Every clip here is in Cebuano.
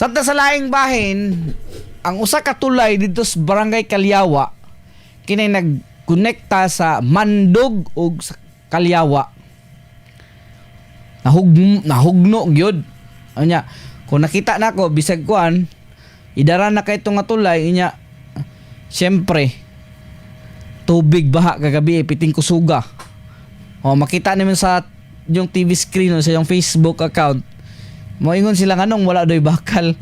Samtang sa laing bahin, ang usa ka tulay didto sa Barangay Kalyawa kini nagkonekta sa Mandog ug sa Kalyawa. Nahugno gyud. Anya, kung nakita nako bisag kuan, idara na kay nga tulay inya, siyempre tubig baha kagabi eh, piting kusuga. O makita naman sa yung TV screen o sa yung Facebook account. Moingon sila nganong wala doy bakal.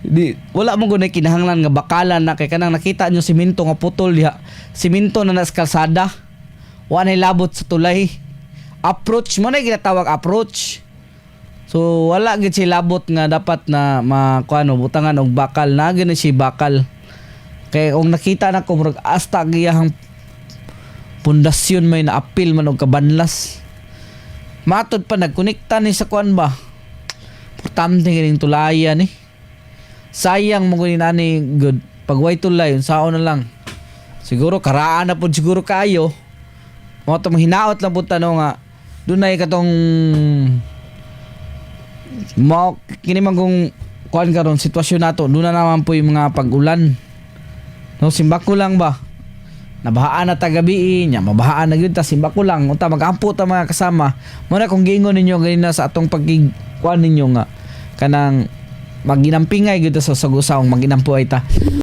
Di wala mo gud kinahanglan nga bakalan na kay kanang nakita nyo simento nga putol diha. Simento na nas kalsada. Wa nay labot sa tulay. Approach mo na ginatawag approach. So wala gid siya labot nga dapat na makuano, butangan og bakal na gid na siya bakal. Kay kung nakita na ko, murag hasta giyahang pundasyon may naapil man og kabanlas. Matod pa nagkonekta ni sa kuan ba. Importante kining tulayan eh. Sayang mo guni nani good. Pag way tulay, unsaon na lang. Siguro karaan na pud siguro kayo. Mo to hinaot lang pud tanong nga dunay katong mo kini man kung kuan karon sitwasyon nato, doon na naman po yung mga pag-ulan, no? Simbako lang ba, nabahaan na tagabi nya, mabahaan na gyud ta, simbako lang unta, magampo ta mga kasama mo na. Kung giingon ninyo ganina sa atong pagig kuan ninyo nga kanang maginampingay gyud ta sa sagusaong maginampo ay ta.